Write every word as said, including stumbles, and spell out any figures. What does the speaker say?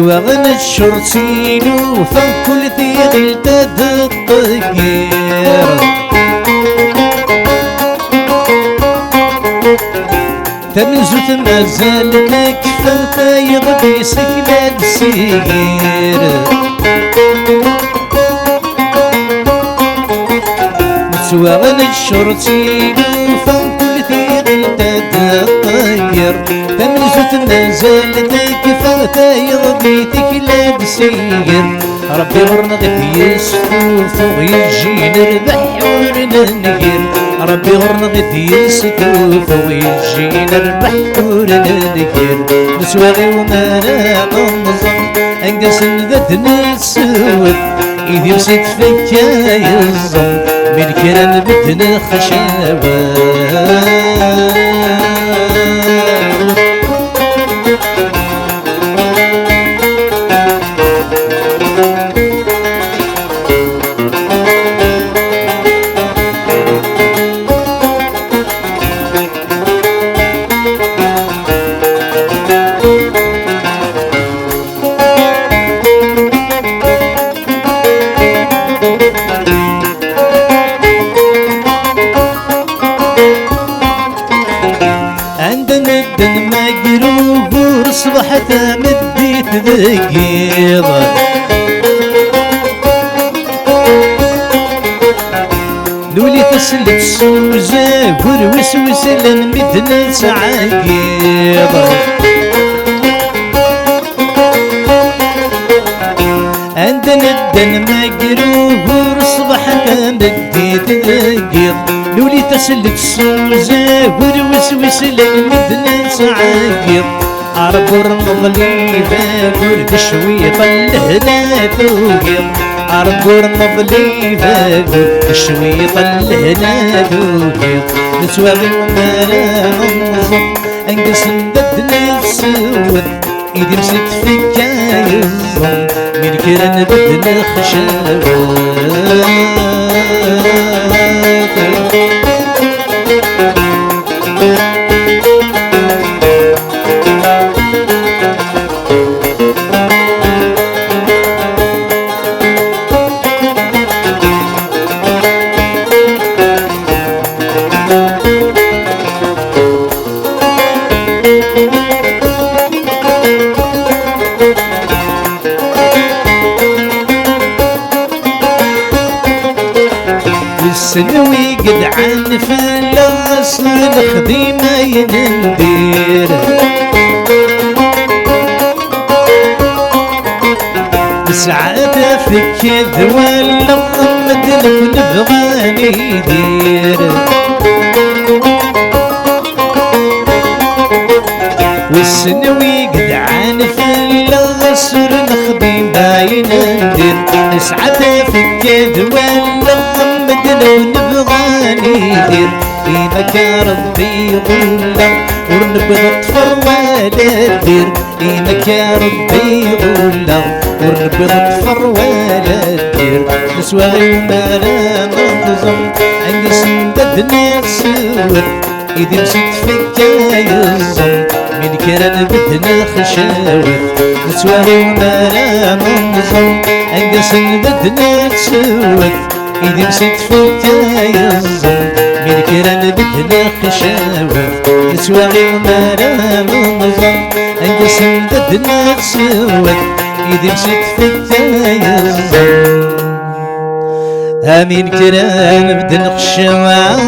Waɣen ccurt-inu, fa kul tiɣilt ad d-ṭeggir. Tamenzut mazal tekfa, tayeḍ isekla-d s igir. Ttwaɣen ccurt-inu, fa kul tiɣilt ad d-ṭeggir. Tamenzut mazal tekfa, tayeḍ tekla-d s igir. Ṛebbi ɣur-neɣ i d-yestufu, ijji nerbeḥ ur nengir. Ṛebbi ɣur-neɣ i d-yestufu, ijji nerbeḥ ur nengir. Neswaɣi umara nemẓen, anga sen d ad nessewwet, idis i tfekka yeẓẓen, mi nekra nbedd nexcawet. Anda medden mager ugur, ṣṣbeḥ tameddit deg yiḍ. Nuli taslet s uzagur wis wis llan medden ttɛeggiḍ. Anda nedden mager ugur, ṣṣbeḥ tameddit deg yiḍ. Nuli taslet s uzagur wis wis llan medden ttɛeggiḍ. Ṛebbi ur neḍli bagur, d ccwiṭ n lehna tugiḍ. Ṛebbi ur neḍli bagur, d ccwiṭ n lehna tugiḍ. Nettwaɣi umara nemẓen, anga sen d ad nessewwet, idis i tfekka yeẓẓen, mi nekra nbedd nexcawet. Wissen wi gedɛan fell-aɣ, s lexdim ayen ndir. Nesɛa tafekka d wallaɣ, medden ur nebɣa ad nidir. Wissen wi gedɛan fell-aɣ, s ur nexdim ayen ndir. Nesɛa tafekka d wallaɣ, medden ur nebɣa ad nidir. Imakka Ṛebbi ɣulleɣ, ur newwiḍ ṭṭfer wala ddir. Imakka Ṛebbi ɣulleɣ, ur newwiḍ ṭṭfer wala ddir. Neswaɣi umara nemẓen, anga sen d ad nessewwet, idis i tfekka yeẓẓen, mi nekra nbedd nexcawet. Nettwaɣi umara nemẓen, anga sen d ad nessewwet, idis i tfekka yeẓẓen, mi nekra nbedd nexcawet. Nettwaɣi umara nemẓen, anga sen d ad nessewwet, idis i tfekka yeẓẓen. Amin kra nbedd nexcawet.